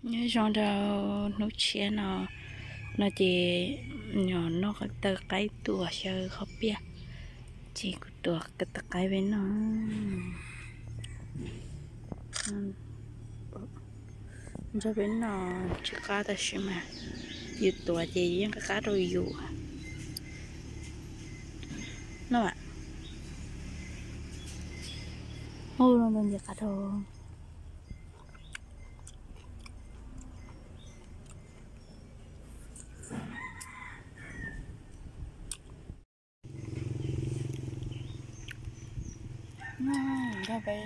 Nyob zoo rau hnub tshiab no, no ces noj taw qaib tuaj xyaw qhov piaj, ces kuv tuav taw qaib peb noj. Nrog peb noj tsis qab tab sis mas yus tuav ces yeej qab qab rau yus. Noj, hu no ntau ntsis qab rau. Nrog peb,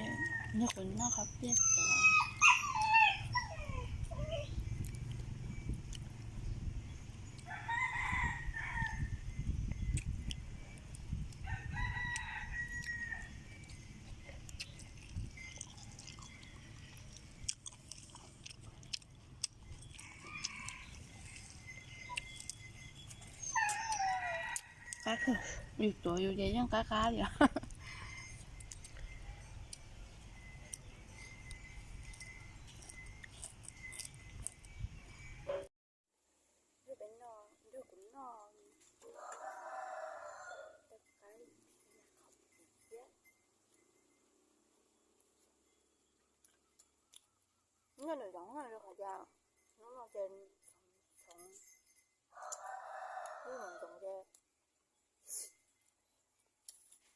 nrog kuv noj qhov piaj tuav. Qab kawg, yus tuav yus ces yeej qab qab li os. Nrog peb noj, nrog kuv noj taw qaib thiab. Noj nws zoov rau qhov tias hnub no ces txhoov, hnub no ntxoov ces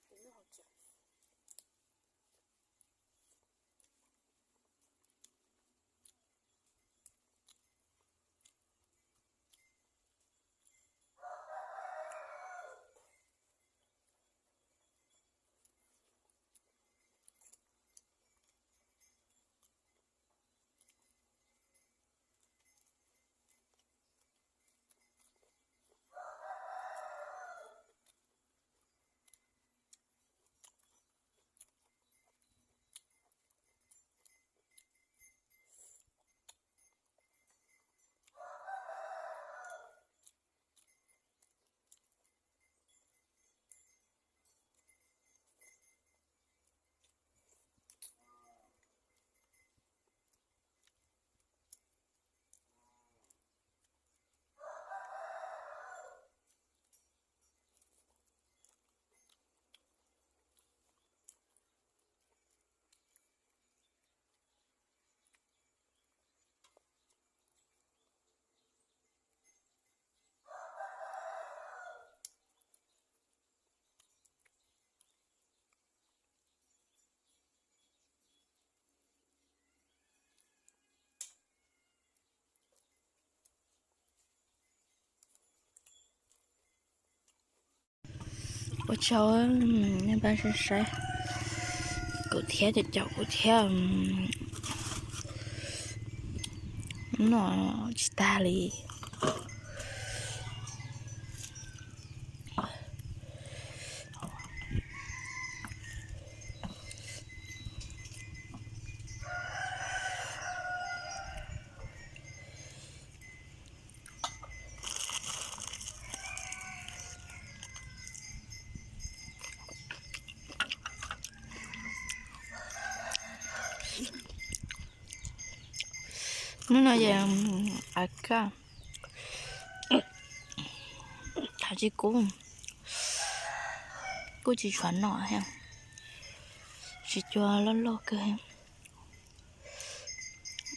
tus noj hauv tsev. Ua tsaug nej pab saib, kuv thiab cov caum kuv thiab, noj tsis tag li. Hnub no ces a kaj thaum tsis kub, kuj tsis tshuav noj thiab, tsis cua loj loj kawg.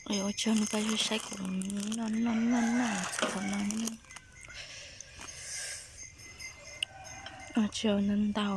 Ua tsaug nej pab saib kuv noj noj noj noj thaum no, ua tsaug ntau ntau.